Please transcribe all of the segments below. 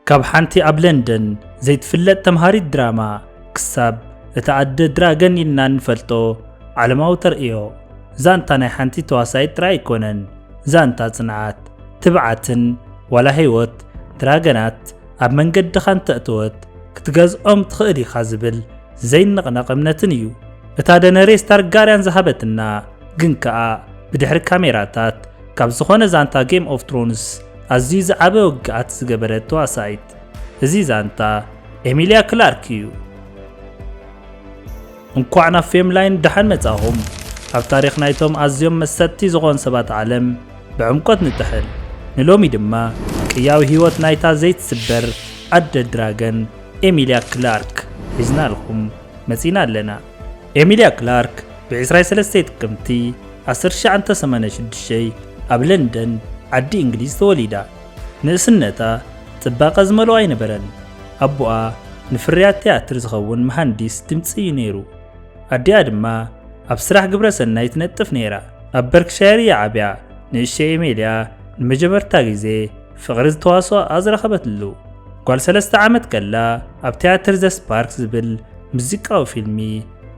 ካብ ሓንቲ ኣብ ለንደን ዘይትፍለጥ ተምሃሪት ድራማ ክሳብ እታ ኣደ ድራገን ኢልና እንፈልጦ ዓለማዊ ተርእዮ፣ ዛንታ ናይ ሓንቲ ተዋሳኢት ጥራይ ኣይኮነን። ዛንታ ጽንዓት፣ ትብዓትን ዋላ ህይወት ድራገናት ኣብ መንገድኻ እንተእተወት ክትገዝኦም ትኽእል ኢኻ ዝብል ዘይንቕነቕ እምነትን እዩ። እታ ደነሬስ ታርጋርያን ዝሃበትና ግን ከኣ ብድሕሪ ካሜራታት ካብ ዝኾነ ዛንታ ጌም ኦፍ ትሮንስ ኣዝዩ ዝዓበ ውግኣት ዝገበረት ተዋሳኢት እዚ ዛንታ ኤሚልያ ክላርክ እዩ። እንኳዕ ናብ ፌም ላይን ደሓን መጻኹም። ኣብ ታሪኽ ናይቶም ኣዝዮም መሰጥቲ ዝኾኑ ሰባት ዓለም ብዕምቆት ንጥሕል። ንሎሚ ድማ ቅያዊ ህይወት ናይታ ዘይትስበር ኣደ ድራገን ኤሚልያ ክላርክ ሒዝናልኩም መጺና ኣለና። ኤሚልያ ክላርክ ብ ዕስራን ሰለስተን ጥቅምቲ ኣስር ሺሕ ትሽዓተ ሰማንያን ሽዱሽተን ኣብ ለንደን ዓዲ እንግሊዝ ተወሊዳ። ንእስነታ ጽባቐ ዝመልኦ ኣይነበረን። ኣቦኣ ንፍርያት ትያትር ዝኸውን መሃንዲስ ድምጺ እዩ ነይሩ። ኣዲኣ ድማ ኣብ ስራሕ ግብረ ሰናይ ትነጥፍ ነይራ። ኣብ በርክሻየር እያ ዓብያ። ንእሽተይ ኤሜልያ ንመጀመርታ ግዜ ፍቕሪ ዝተዋስኦ ዝረኸበትሉ። ጓል ሰለስተ ዓመት ከላ ኣብ ትያትር ዘ ስፓርክ ዝብል ሙዚቃዊ ፊልሚ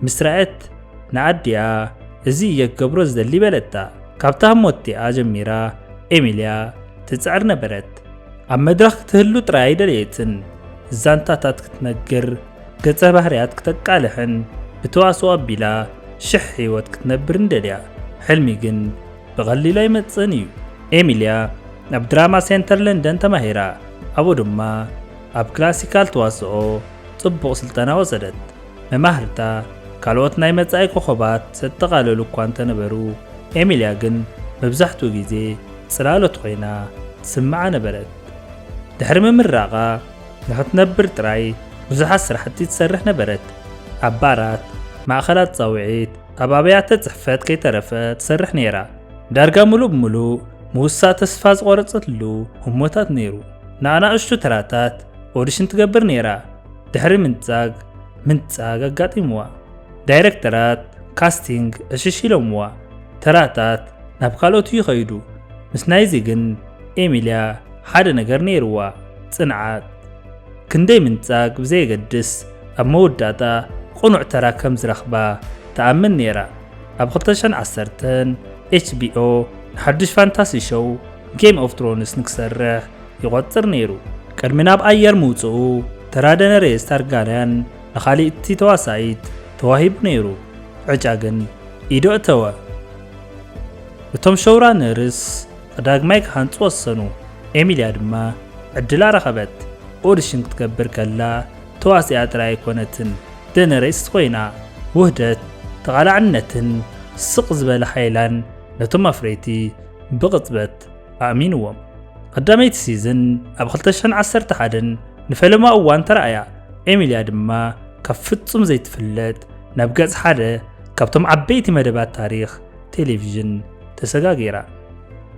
ምስ ረኣየት ንኣዲኣ፣ "እዚ እየ ክገብሮ ዝደሊ" በለታ። ካብታ ህሞት እቲኣ ጀሚራ ኤሚልያ ትጽዕር ነበረት። ኣብ መድረኽ ክትህሉ ጥራይ ኣይደለየትን። ዛንታታት ክትነግር፣ ገጸ ባህርያት ክተቃልሕን ብተዋስኦ ኣቢላ ሽሕ ህይወት ክትነብርን ደልያ። ሕልሚ ግን ብቐሊሉ ኣይመጽእን እዩ። ኤሚልያ ኣብ ድራማ ሴንተር ለንደን ተማሂራ፣ ኣብኡ ድማ ኣብ ክላሲካል ተዋስኦ ጽቡቕ ስልጠና ወሰደት። መማህርታ፣ ካልኦት ናይ መጻኢ ኮኾባት ዘጠቓለሉ እኳ እንተነበሩ፣ ኤሚልያ ግን መብዛሕትኡ ግዜ ጽላሎት ኮይና ትስምዓ ነበረት። ድሕሪ ምምራቓ፣ ንኽትነብር ጥራይ ብዙሓት ስራሕቲ ትሰርሕ ነበረት። ኣብ ባራት፣ ማእኸላት ጻውዒት፣ ኣብ ኣብያተ ጽሕፈት ከይተረፈ ትሰርሕ ነይራ። ዳርጋ ምሉእ ብምሉእ ምውሳእ ተስፋ ዝቖረጸትሉ ህሞታት ነይሩ። ንኣናእሽቱ ተራታት ኦዲሽን ትገብር ነይራ። ድሕሪ ምንጻግ፣ ምንጻግ ኣጋጢምዋ። ዳይረክተራት ካስቲንግ ዕሽሽ ኢሎምዋ። ተራታት ናብ ካልኦት እዩ ኸይዱ። ምስ ናይዚ ግን ኤሚልያ ሓደ ነገር ነይርዋ፣ ጽንዓት። ክንደይ ምንጻግ ብዘየገድስ፣ ኣብ መወዳእታ ቅኑዕ ተራ ከም ዝረኽባ ትኣምን ነይራ። ኣብ ክልተ ሽሕን ዓሰርተን፣ ኤች ቢ ኦ ንሓድሽ ፋንታሲ ሾው ጌም ኦፍ ትሮንስ ንክሰርሕ ይቖጽር ነይሩ። ቅድሚ ናብ ኣየር ምውጽኡ፣ ተራ ደነሬስ ታርጋርያን ንኻልእቲ ተዋሳኢት ተዋሂቡ ነይሩ። ዕጫ ግን ኢዱ ኣእተወ። እቶም ሾውራነርስ ዳግማይ ክሃንጹ ወሰኑ። ኤሚልያ ድማ ዕድላ ረኸበት። ኦዲሽን ክትገብር ከላ ተዋሲኣ ጥራይ ኣይኮነትን፣ ደነሬስ ኮይና። ውህደት፣ ተቓላዕነትን ስቕ ዝበለ ሓይላን ነቶም ኣፍረይቲ ብቕጽበት ኣእሚንዎም። ቀዳመይቲ ሲዝን ኣብ ክልተ ሽሕን ዓሰርተ ሓደን ንፈለማ እዋን ተራእያ። ኤሚልያ ድማ ካብ ፍጹም ዘይትፍለጥ ናብ ገጽ ሓደ ካብቶም ዓበይቲ መደባት ታሪኽ ቴሌቪዥን ተሰጋጊራ።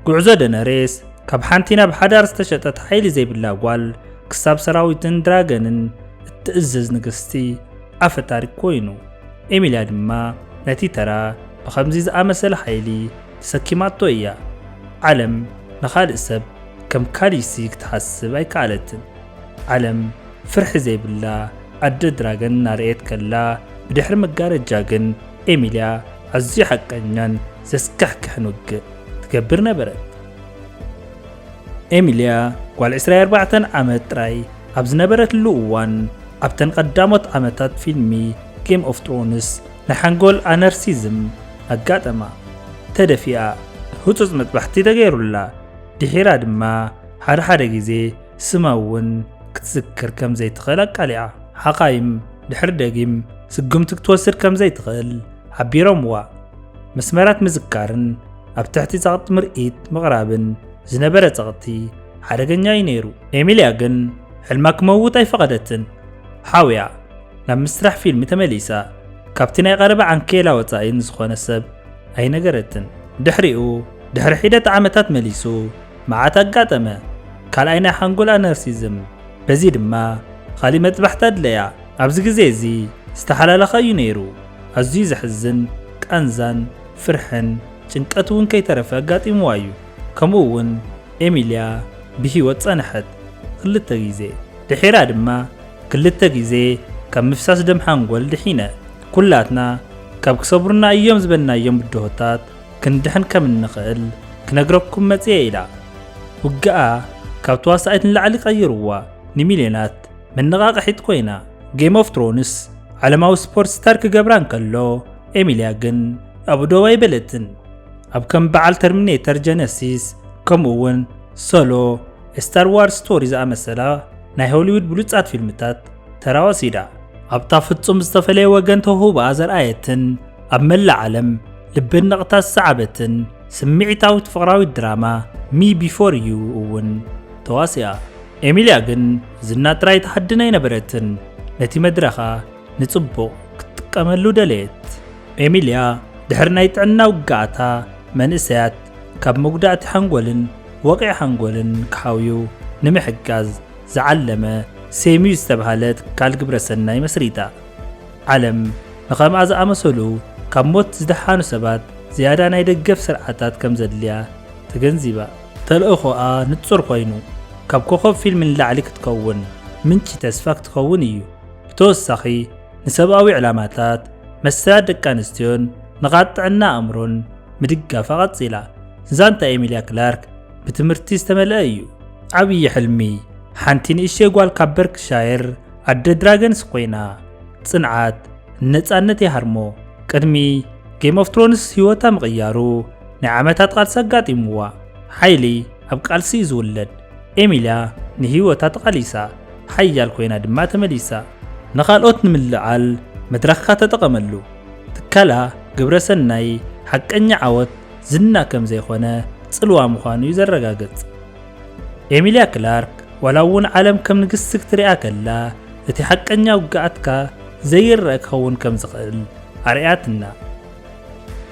ጉዕዞ ደነሬስ ካብ ሓንቲ ናብ ሓዳር ዝተሸጠት ሓይሊ ዘይብላ ጓል ክሳብ ሰራዊትን ድራገንን እትእዝዝ ንግስቲ ኣፈ ታሪኽ ኮይኑ። ኤሚልያ ድማ ነቲ ተራ ብኸምዚ ዝኣመሰለ ሓይሊ ተሰኪማቶ እያ። ዓለም ንኻልእ ሰብ ከም ካሊሲ ክትሓስብ ኣይከኣለትን። ዓለም ፍርሒ ዘይብላ ኣደ ድራገን እናረኣየት ከላ፣ ብድሕሪ መጋረጃ ግን ኤሚልያ ኣዝዩ ሓቀኛን ዘስካሕክሕን ውግእ ትገብር ነበረት። ኤሚልያ ጓል ዕስራን ኣርባዕተን ዓመት ጥራይ ኣብ ዝነበረትሉ እዋን፣ ኣብተን ቀዳሞት ዓመታት ፊልሚ ጌም ኦፍ ትሮንስ ናይ ሓንጎል ኣነርሲዝም ኣጋጠማ። ተደፊኣ፣ ህጹጽ መጥባሕቲ ተገይሩላ። ድሒራ ድማ ሓደ ሓደ ግዜ ስማ እውን ክትዝክር ከም ዘይትኽእል ኣቃሊዓ። ሓኻይም ድሕሪ ደጊም ስጉምቲ ክትወስድ ከም ዘይትኽእል ሓቢሮምዋ። መስመራት ምዝካርን ኣብ ትሕቲ ጸቕጢ ምርኢት ምቕራብን ዝነበረ ጸቕጢ ሓደገኛ እዩ ነይሩ። ኤሚልያ ግን ሕልማ ክመውት ኣይፈቐደትን። ሓውያ ናብ ምስራሕ ፊልሚ ተመሊሳ። ካብቲ ናይ ቀረባ ዓንኬላ ወጻኢ ንዝኾነ ሰብ ኣይነገረትን። ድሕሪኡ፣ ድሕሪ ሒደት ዓመታት መሊሱ መዓት ኣጋጠመ። ካልኣይ ናይ ሓንጎል ኣነርሲዝም። በዚ ድማ ኻሊእ መጥባሕቲ ኣድለያ። ኣብዚ ግዜ እዚ ዝተሓላለኸ እዩ ነይሩ። ኣዝዩ ዘሕዝን ቃንዛን ፍርሕን ጭንቀት እውን ከይተረፈ ኣጋጢምዋ እዩ። ከምኡ እውን ኤሚልያ ብህይወት ጸንሐት። ክልተ ግዜ፣ ድሒራ ድማ ክልተ ግዜ ካብ ምፍሳስ ደም ሓንጎል ድሒነ። ኩላትና ካብ ክሰብሩና እዮም ዝበልናዮም ብድሆታት ክንድሕን ከም እንኽእል ክነግረኩም መጽየ ኢላ። ውግኣ ካብ ተዋሳኢት ንላዕሊ ቀይርዋ፣ ንሚልዮናት መነቓቕሒት ኮይና። ጌም ኦፍ ትሮንስ ዓለማዊ ስፖርት ስታር ክገብራ እንከሎ፣ ኤሚልያ ግን ኣብኡ ደው ኣይበለትን። ኣብ ከም በዓል ተርሚኔተር ጀነሲስ፣ ከምኡ እውን ሶሎ፣ ስታር ዋርስ ስቶሪ ዝኣመሰላ ናይ ሆሊውድ ብሉጻት ፊልምታት ተራ ወሲዳ። ኣብታ ፍጹም ዝተፈለየ ወገን ተውህቦኣ ዘርኣየትን ኣብ መላእ ዓለም ልቢ ነቕታ ዝሰዓበትን ስምዒታዊት ፍቕራዊት ድራማ ሚ ቢፎር ዩ እውን ተዋሲኣ። ኤሚልያ ግን ዝና ጥራይ ትሓድን ኣይነበረትን፣ ነቲ መድረኻ ንጽቡቕ ክትጥቀመሉ ደለየት። ኤሚልያ ድሕሪ ናይ ጥዕና ውግኣታ መንእሰያት ካብ መጉዳእቲ ሓንጎልን ወቕዒ ሓንጎልን ክሓውዩ ንምሕጋዝ ዝዓለመ ሴም ዩ ዝተባህለ ትካል ግብረ ሰናይ መስሪታ። ዓለም ንኸምኣ ዝኣመሰሉ ካብ ሞት ዝደሓኑ ሰባት ዝያዳ ናይ ደገፍ ስርዓታት ከም ዘድልያ ተገንዚባ። ተልእኾኣ ንጹር ኮይኑ፣ ካብ ኮኾብ ፊልም ንላዕሊ ክትከውን ምንጪ ተስፋ ክትከውን እዩ። ብተወሳኺ ንሰብኣዊ ዕላማታት፣ መሰላት ደቂ ኣንስትዮን ንቓት ጥዕና ኣእምሮን ምድጋፋ ቀጺላ። ዛንታ ኤሚልያ ክላርክ ብትምህርቲ ዝተመልአ እዩ። ዓብዪ ሕልሚ ሓንቲ ንእሽተይ ጓል ካብ በርክሻየር ኣደ ድራገንስ ኮይና፣ ጽንዓት ንነጻነት ይሃርሞ። ቅድሚ ጌም ኦፍ ትሮንስ ህይወታ ምቕያሩ ናይ ዓመታት ቃልሲ ኣጋጢምዋ። ሓይሊ ኣብ ቃልሲ እዩ ዝውለድ። ኤሚልያ ንህይወታ ተቓሊሳ፣ ሓያል ኮይና ድማ ተመሊሳ። ንኻልኦት ንምልዓል መድረኽካ ተጠቐመሉ። ትካላ ግብረ ሰናይ ሓቀኛ ዓወት ዝና ከም ዘይኮነ ጽልዋ ምዃኑ እዩ ዘረጋግጽ። ኤሚልያ ክላርክ ዋላ እውን ዓለም ከም ንግስቲ ክትሪኣ ከላ፣ እቲ ሓቀኛ ውግኣትካ ዘይረኣ ክኸውን ከም ዝኽእል ኣርእያትና።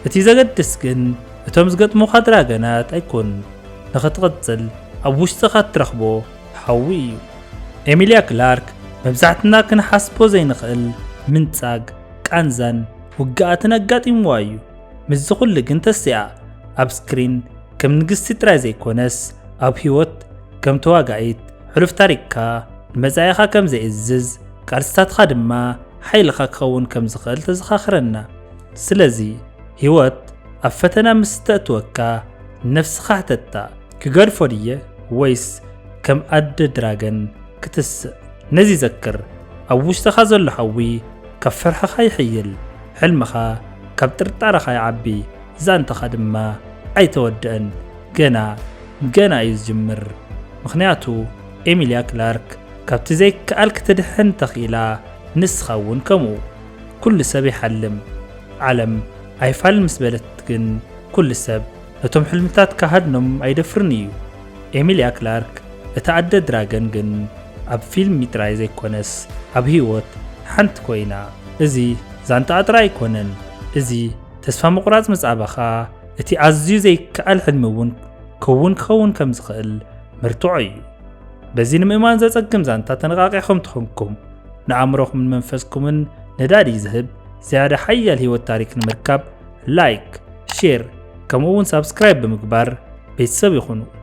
እቲ ዘገድስ ግን እቶም ዝገጥሙኻ ድራገናት ኣይኮኑን። ንኽትቕጽል ኣብ ውሽጥኻ እትረኽቦ ሓዊ እዩ። ኤሚልያ ክላርክ መብዛሕትና ክንሓስቦ ዘይንኽእል ምንጻግ፣ ቃንዛን ውግኣትን ኣጋጢምዋ እዩ። ምስዚ ኩሉ ግን ተሲኣ ኣብ ስክሪን ከም ንግስቲ ጥራይ ዘይኮነስ ኣብ ህይወት ከም ተዋጋኢት ሕሉፍ ታሪኽካ ንመጻኢኻ ከም ዘእዝዝ ቃልስታትኻ ድማ ሓይልኻ ክኸውን ከም ዝኽእል ተዘኻኽረና። ስለዚ ህይወት ኣብ ፈተና ምስ ተእትወካ ንነፍስኻ ሕተታ፣ ክገድፎ ድየ ወይስ ከም ኣደ ድራገን ክትስእ? ነዚ ዘክር፣ ኣብ ውሽጥኻ ዘሎ ሓዊ ካብ ፍርሕኻ ይሕይል፣ ሕልምኻ ካብ ጥርጣረኻ ይዓቢ፣ ዛንታኻ ድማ ኣይተወደአን። ገና ገና እዩ ዝጅምር። ምኽንያቱ ኤሚልያ ክላርክ ካብቲ ዘይከኣል ክትድሕን ተኽኢላ፣ ንስኻ እውን ከምኡ። ኩሉ ሰብ ይሓልም። ዓለም ኣይፋል ምስ በለት ግን ኩሉ ሰብ ነቶም ሕልምታት ክሃድኖም ኣይደፍርን እዩ። ኤሚልያ ክላርክ እታ ኣደ ድራገን ግን ኣብ ፊልም ጥራይ ዘይኮነስ ኣብ ህይወት ሓንቲ ኮይና። እዚ ዛንታ ጥራይ ኣይኮነን። እዚ ተስፋ ምቑራጽ ምስ ኣባኻ እቲ ኣዝዩ ዘይከኣል ሕልሚ እውን ክውን ክኸውን ከም ዝኽእል መርትዖ እዩ። በዚ ንምእማን ዘጸግም ዛንታ ተነቓቒኹም ተኾንኩም፣ ንኣእምሮኹምን መንፈስኩምን ነዳዲ ዝህብ ዝያዳ ሓያል ህይወት ታሪኽ ንምርካብ ላይክ፣ ሼር፣ ከምኡ እውን ሳብስክራይብ ብምግባር ቤተሰብ ይኹኑ።